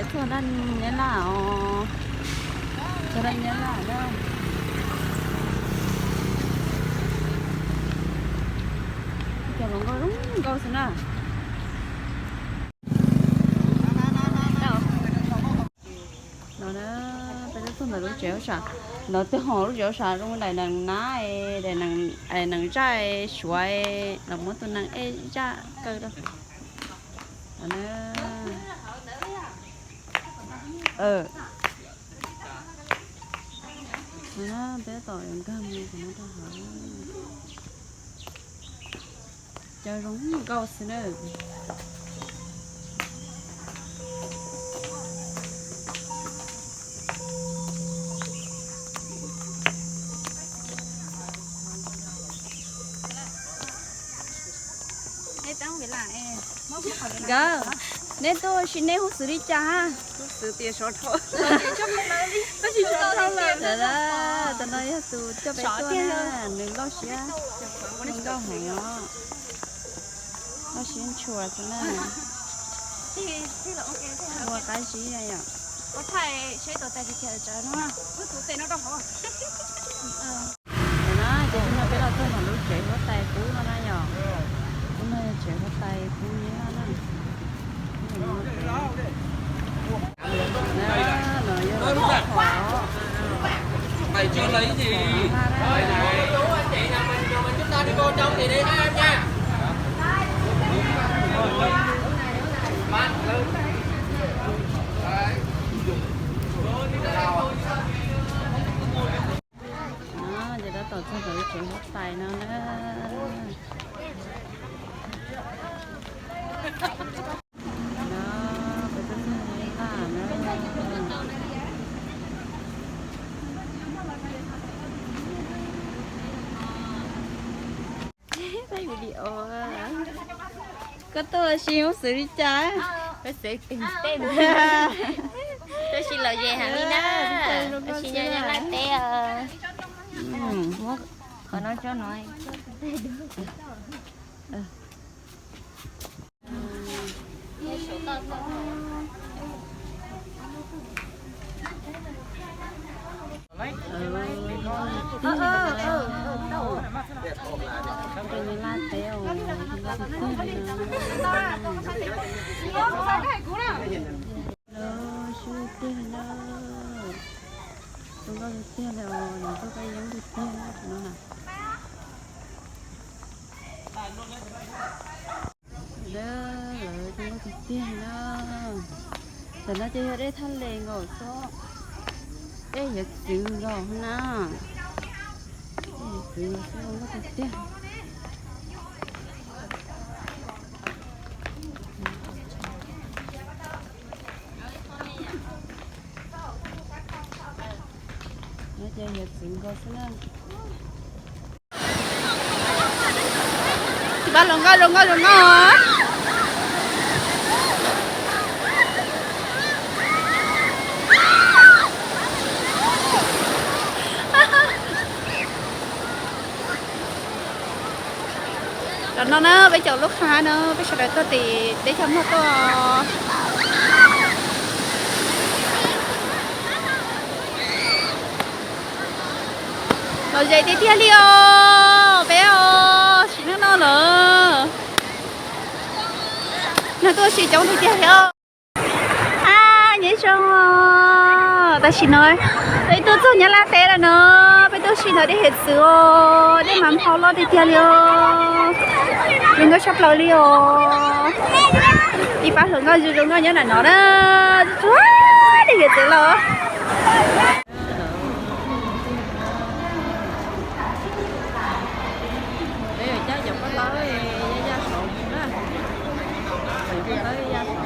Txog dab nyab laj os, txog dab nyab laj na. Cov hluas nkauj zoo nkauj xwb na. No na, peb twb txog ntawm lub tsev huab sam. Ntawd twb hos lub tsev huab sam zoo daim nees nab, daim nees zaj suav, los muab tus nees ej zaj kaw rau. No na. Peb tom yuav nkag mus tom no rau hauv. Cov zoo nkauj xwb na. Nkawd, neb tuaj ua si neb hu xws li cas? Tam no yog tus coj peb tuaj na, nws loj siab, zoo nkauj heev os. Loj siab ntshua xwb na. Ua qab zib na yom. Tam no ces hnub no peb los txog ntawm lub tsev huab tais qub no na yom. Lub no yog tsev huab tais qub nyab laj na. No yog lub qhov Ces tab tom txog ntawm lub tsev huab tais no na. No, peb twb txog nyab laj na. Peb video. Koj tuaj ua si hu xws li cas? Hu xws, tus si lom zem heev li na. Ua si nyob Nyab Laj teb. Muab qhov no tso no. Nyab Laj teb os. Zoo nkauj tiag tiag na. Zoo nkauj tiag tiag li os, nws tuaj peb yeeb tiag tiag no na. Lawv zoo nkauj tiag tiag na. Tam no ces yog dej thaj les nkaus xwb, dej hiav txwv nkaus na. Dej hiav txwv nkaus xwb, zoo nkauj tiag tiag. No ces hiav txwv nkaus xwb na. Tsis pab hluas nkauj zoo nkauj zoo nkauj. Tam no na peb caum lub qhab no peb sawv daws tuaj tim teb chaws Nplog tuaj. Lom zem tiag tiag li os peb os, sim neej no lawm. Neeg tuaj ua si coob tiag tiag li os. Ab, nyob zoo, tam sim no peb tuaj txog Nyab Laj teb lawm no, peb tuaj ua si ntawm dej hiav txwv os, dej mas nphau loj tiag tiag li os. Zoo nkauj tshaj plaws li os. Ib pab hluas nkauj zoo zoo nkauj nyob nram no na, tsuag dej hiav txwv los. Peb yuav cab cov paj tawb ya ya saud na. Cov paj tawb ya saud.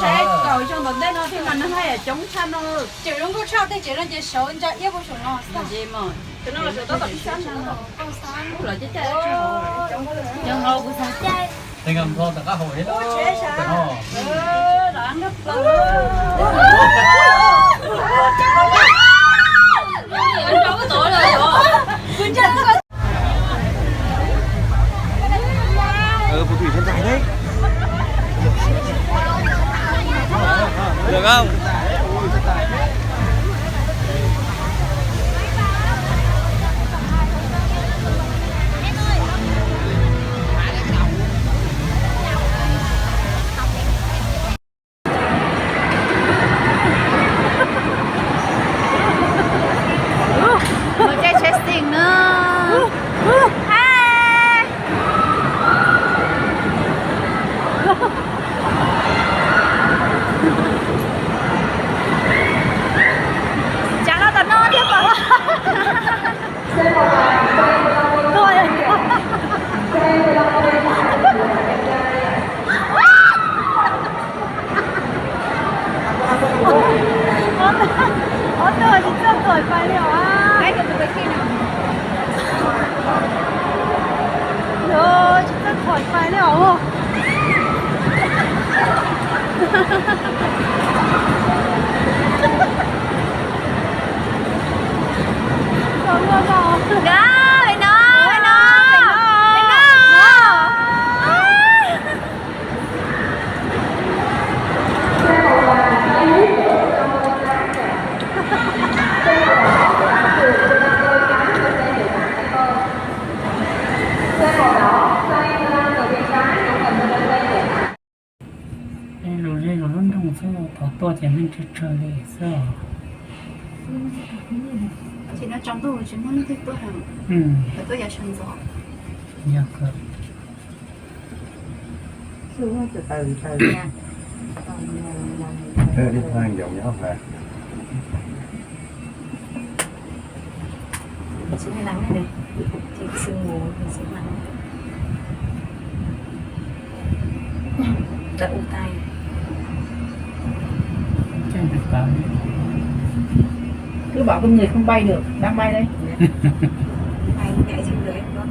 saib kaum xyoo tom ntej no thiab mas neeg haj yam coob tshaj no. Tseem zoo nkauj tshaj tej tsev no ces sawv ntsa iab puag saum no. Nplo tom qab hauv thiab no. Phù thủy thần tài đấy. Được không? Ua cai tsheb xeem na. Hi. Pais li os. Yog tsis txawj thov pais li os. Nkawd, pem no, pem no, pem no. Ej, lub zej zos lub nroog xwb, thaum tuaj ces neeg tsawg tsawg li xwb os. Ces no tsaus ntuj tsis muaj leej twg tuaj heev, tuaj yav sawv ntxov. Yog kawg. Cứ bảo con người không bay được, đang bay đây. Bay nhảy trên người em luôn.